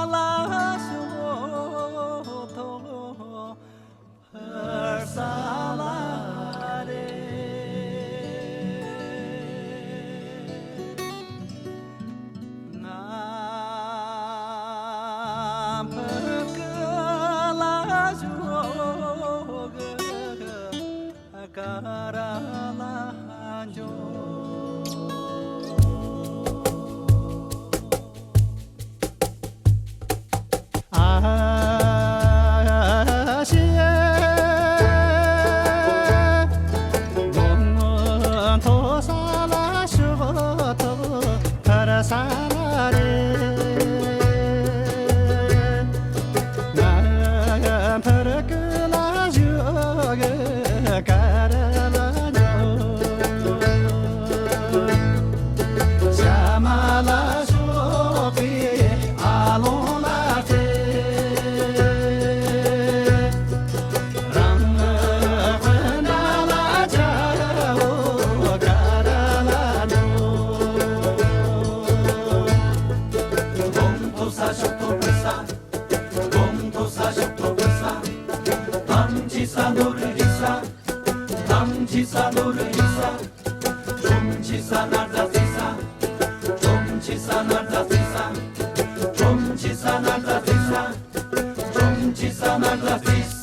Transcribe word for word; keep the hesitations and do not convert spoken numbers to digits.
ལ་ཞོག་ཐོག་ཕར་ས་ལ་རེ། ང་ཕར་ཀི་ལ་ཞོག་ག་ར་ལ་འཇོག་ཨ་ཤེ། མཐོ་ས་ལ་ཞོག་ཐོག་ཕར་ས་ལ་རེ། ང་ཕར་ཀི་ལ་ཞོག་ག་ར་ལ་འཇོག་ཤ་མ་ལ་ཞོག་པའི་ཨ་ལོང་ལ་བརྩེ། རང་དཔོན་ན་ལ་བྱ་བོ་ག་ར་ལ་འགྲོ། གོང་མཐོ་ས་ཤོག་མཐོ་བུ་ས། གོང་མཐོ་ས་ཤོག་མཐོ་བུ་ས། ཐམས་ཅད་ས་ནོར་རི་ས། ཐམས་ཅད་ས་ནོར་རི་ས། ཁྲོམ་ཆེ་ས་ན་རྫ་རྩི་ས། ཁྲོམ་ཆེ་ས་ན་རྫ་རྩི་ས། ཁྲོམ་ཆེ་ས་ན་རྫ་རྩི་ས། ཁྲོམ་ཆེ་ས་ན་རྫ་རྩི་ས།